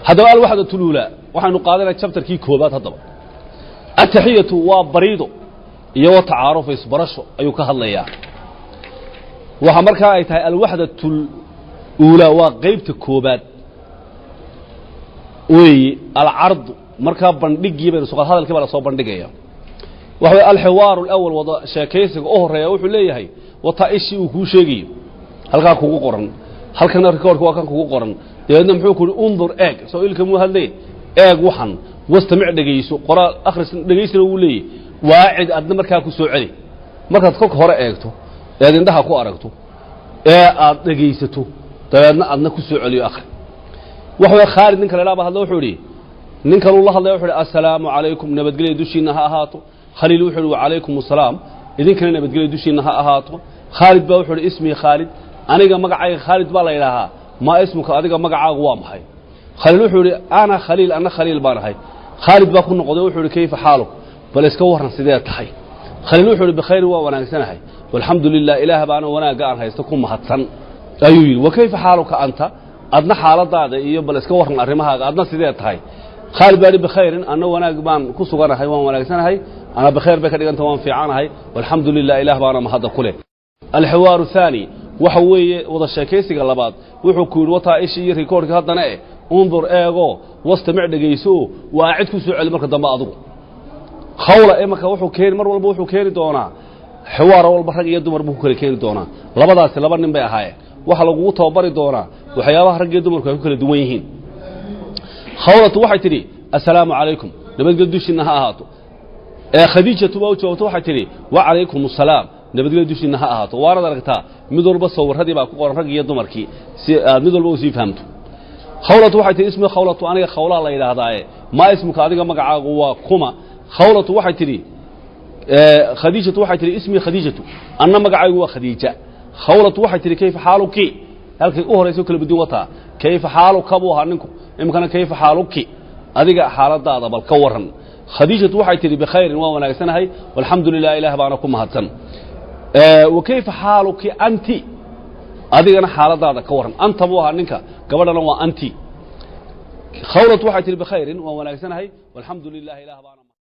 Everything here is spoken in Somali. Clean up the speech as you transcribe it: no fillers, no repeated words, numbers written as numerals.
Haddaba الوحدة الأولى waxaynu qaadanaya chapterkii koobaad. Haddaba التحية waa bariido iyo والتعارف isbarasho ayuu ka hadlayaa. Waxaa markaa ay tahay الوحدة الأولى waa qeybta koobaad weeyi. العرض markaa bandhigii baynu soo hadalkii baa lasoo bandhigaya. Waxa way الحوار الأول wada sheekaysiga u horeeya. Wuxuu leeyahay wataa ishii uu kuu sheegayo halkaa kugu qoran, halkana rikoorka waa kan kugu qoran. Dabeedna muxuu ku yidhi? انظر eeg, soo ilka muu hadlay? Eeg waxan, واستمع dhegayso, qoraal akhris dhegaysina wuu leeyahy, وأعد adna markaa ku soo celi. Markaad kolka hore eegto eed indhaha ku aragto ee aad dhegaysato, dabeedna adna ku soo celiyo, akhri. Waxa way Khaalid ninka la idhaha hadla. Wuxuu idhi nin kaluu la hadlaya, wuxu uhi: "السلام عليكم, nabadgelya dushiinna ha ahaato." Khaliil wuxuu ihi: "وعليكم السلام, idinkana nabadgelya dushiinna ha ahaato." Khaalid baa wuxuu ihi: "اسمي خالد, aniga magacayga Khaalid baa la yidhaahaa. ما اسمك, adiga magacaagu waa maxay?" Khaliil wuxuu idhi: "أنا خليل, anna Khaliil baan ahay." Khaalid baa ku noqday, wuxuu ihi: "كيف حالك?" Bal iska warran, sidee tahay? Khaliil wuxuu ihi: "بخير, waa wanaagsanahay, والحمد لله, ilaah baana wanaagga aan haysto ku mahadsan," ayuu yidhi. "وكيف حالك أنت?" Adna xaaladaada iyo bal iska warran arrimahaaga, adna sidee tahay? Khaalid baa yidhi: "بخير, anna wanaag baan ku suganahay, waan wanaagsanahay." أنا بخير bay ka dhiganta, waan fiicanahay, والحمد لله, ilaah baana mahadda ku leh. الحوار الثاني waxa weeye wada sheekaysiga labaad. Wuxuu ku yidhi wataa ishii iyo rikoorhkii haddana eh: انظر eego, واستمع dhegayso, وأعد ku soo celi marka dambe adigu. Khawla imanka wuxuu keeni, mar walba wuxuu keeni doonaa xiwaar walba rag iyo dumar buu ku kala keeni doonaa. Labadaasi laba nin bay ahaayeen. Waxaa lagugu tababari doonaa waxyaabaha rag iyo dumarku ay ku kala duwan yihiin. Khawlatu waxay tidhi: "السلام عليكم, nabadgelyo dushiinna ha ahaato." Ee Khadiijatu baa u jawaabto, waxay tidhi: "وعليكم السلام, nabadgelyo dushiinna ha ahaato." Waanad aragtaa, mid walba sawiradii baa ku qoran, rag iyo dumarkii, si aad mid walba usii fahamto. Khawlatu waxay tihi: "اسمي Khawlatu, aniga Khawlaa la yidhaahdaaye. ما اسمك?" Adiga magacaagu waa kuma? Khawlatu waxay tidhi, Khadiijatu waxay tihi: "اسمي خديجة, anna magacaygu waa Khadiija." Khawlatu waxay tihi: "كيف حالك?" Halkay u horayso kala bedin wataa. "كيف حالك" buu ahaa ninku, iminkana "كيف حالك", adiga xaaladaada bal ka waran. Khadiijatu waxay tihi: "بخير, waan wanaagsanahay, والحمد لله, ilaah baana ku mahadsan." "وكيف حالك أنت?" Adigana xaaladaada ka waran. أنت buu ahaa ninka, gabadhana waa أنتِ. Khawlatu waxay tihi: "بخير, waan wanaagsanahay, والحمد لله, ilaah baana."